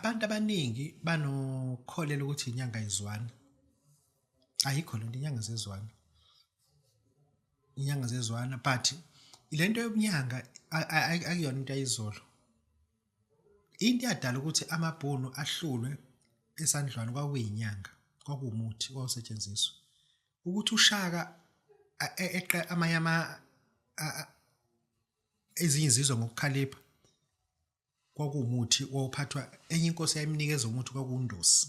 Abantu abaningi banokholelwa ukuthi inyanga izwana. Ayikho lento, inyanga zezwana. Inyanga zezwana, but lento yobunyanga akuyona into ayizolo. Into eyadala ukuthi amaBhunu ahlulwe esandlwane kwakuyinyanga, kwakuwumuthi owawusetshenziswa. Ukuthi uShaka eqe amanye ama ezinye izizwe ngokukhalipha, kwakuwumuthi owawuphathwa enye inkosi yayimnikeza umuthi, kwakuwundosi,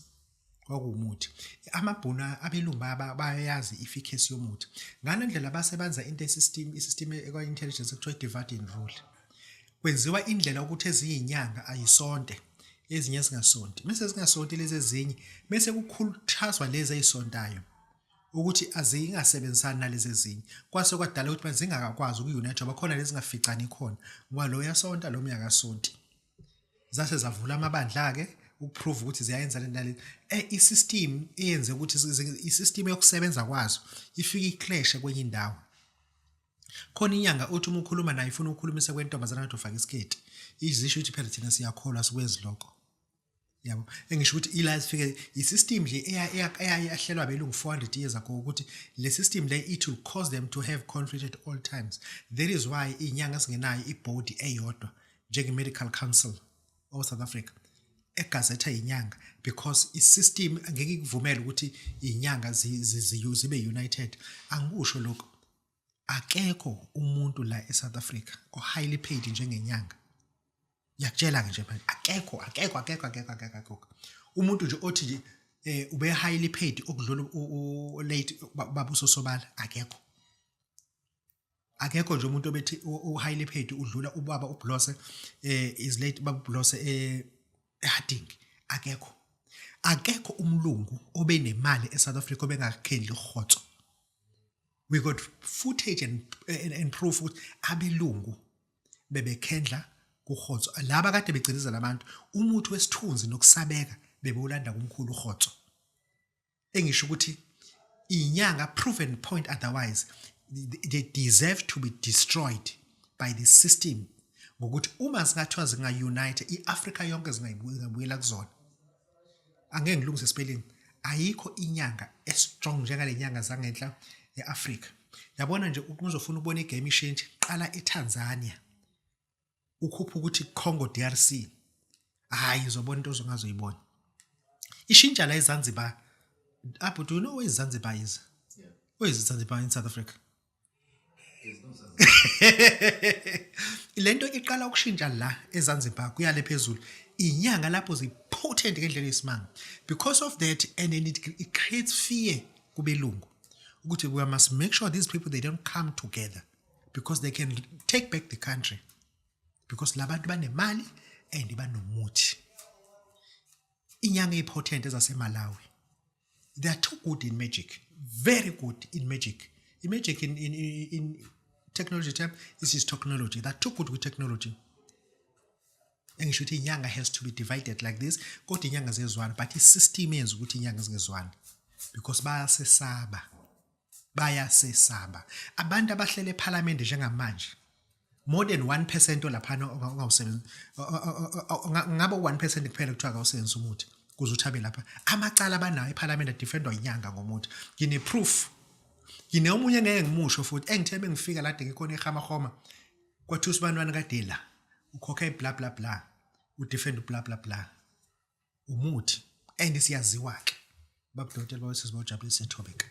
kwakuwumuthi. AmaBhunu, abelungu bayayazi i-efficacy yomuthi. Ngale ndlela basebenza into e-system, i-system ekwa-intelligence ekuthiwa i-divide and rule. Kwenziwa indlela ukuthi ezinye iy'nyanga ayisonte, ezinye zingasonti, mese zingasonti lezi ezinye, bese kukhuthazwa lezi ey'sontayo ukuthi azingasebenzisani nalezi ezinye. Kwase kwadala ukuthi manje zingakakwazi uku-unite ngoba khona lezi zingaficani khona, ngoba lo uyasonta, lo munye akasonti. Zase zavula amabandla-ke ukuprove ukuthi ziyayenza le nto. I-system eyenze ukuthi i-system yokusebenza kwazo ifike i-clash kwenye indawo. Khona inyanga uthi uma ukhuluma naye ifuna ukukhulumisa kwentombazana ngathi ufake isiketi, izisho ukuthi phela thina siyakholwa, sikwenzi lokho, yabo. Engisho ukuthi ila sifike i-system nje eyahlelwa abelungu 400 years ago, ukuthi le system le, it will cause them to have conflict at all times. That is why iy'nyanga zingenayo ibhodi eyodwa njenge-Medical Council of South Africa egazetha inyanga, because i-system angeke ikuvumele ukuthi iy'nyanga zibe united. Angikusho lokho, akekho umuntu la eSouth Africa o-highly paid njengenyanga. Ngiyakutshela-ke nje manje, akekho, akekho, akekho, akekho, akekho, akekho umuntu nje othi nje ube highly paid okudlula late baba uSosobala. Akekho, akekho nje umuntu obethi u-highly paid udlula ubaba uBlose, is late baba uBlose eHarding. Akekho, akekho umlungu obenemali eSouth Africa obengakhendli ukhotso. We got footage and proof ukuthi abelungu bebekhendla kuHotso. Laba kade begciniza labantu umuthi wesithunzi nokusabeka bebewulanda kumkhulu uHotso. Engisho ukuthi inyanga proven point, otherwise they deserve to be destroyed by the system, ngokuthi uma singathiwa zinga-unite i-Afrika yonke, zingabuyela kuzona. Angeke ngilungise spelling. Ayikho inyanga e-strong njengale nyanga zangenhla e-Afrika. Yabona nje, uma uzofuna ukubona i-game ishintshe, qala eTanzania, ukhupha ukuthi Congo DRC, hayi, uzobona into ozongazoyibona ishintsha la eZanzibar. Abu, do you know where Zanzibar is? Yeah. Where is Zanzibar in South Africa? There's no Zanzibar. Lento iqala ukushintsha la eZanzibar kuyale phezulu. Inyanga lapho zi-potent ngendlela eyisimanga because of that, and then it creates fear kubelungu ukuthi we must make sure these people, they don't come together because they can take back the country, because labantu banemali and banomuthi. Inyanga eyi-potent ezaseMalawi, they are too good in magic, very good in magic. In magic, in technology term, this is technology. They're too good with technology. Engisho ukuthi inyanga has to be divided like this, kodwa inyanga zezwana, but i-system yenza ukuthi inyanga zingezwani because bayasesaba, bayasesaba abantu abahlele ephalamende njengamanje. More than 1% olaphana ongawusebenzi, ngabe u-1% kuphela kuthiwa akawusebenzisa umuthi kuze uthi abe lapha. Amacala abanayo ephalamende adefendwa inyanga ngomuthi. Ngine-proof, ngine omunye engeke ngimusho futhi, engithe bengifika lade ngikhona eHamahoma, kwathiwa usibantwana kade la ukhokhe bla bla bla, udefend bla bla bla, umuthi. And siyaziwa-ke, babudokotela bawesizwe, bawujabulise, thobeka.